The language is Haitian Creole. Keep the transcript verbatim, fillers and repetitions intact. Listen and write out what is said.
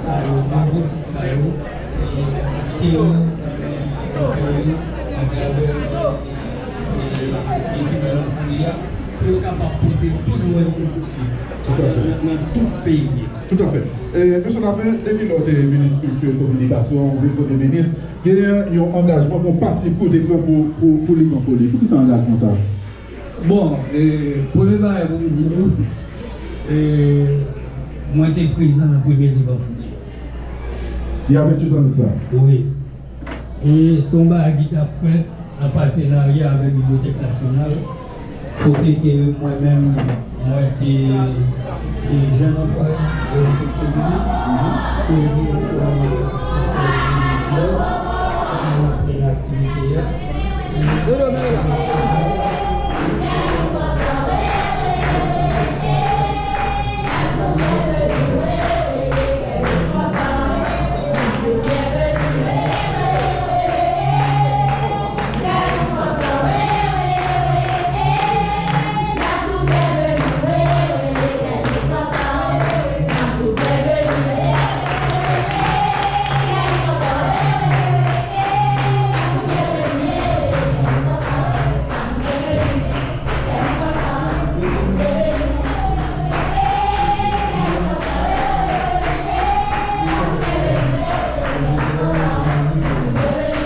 Sa yo, nouvo tit sa yo, e, achte yo, e, atravè, e, ekip Lafanmi a, pou yo kapab pote pi lwen ke posib nan, nan tout peyi a. Toutafè. E, Mesye Lapin, depi lè w te minis kilti e kominikasyon, ou vin premye minis, genyen yon angajman, yon pati pou w te pran pou, pou, pou Livan Foli. Poukisa angajman sa a? Bon, e, premye bagay pou m di nou, e, mwen te prezan nan premye Livan Foli. Il y a vingt-huit ans de cela. Wi. E se yon bagay ki t ap fèt an patenarya avèk Bibliyotèk Nasyonal, kote ke mwen menm, mwen te, te jèn anplwaye, e, sou direksyon, e,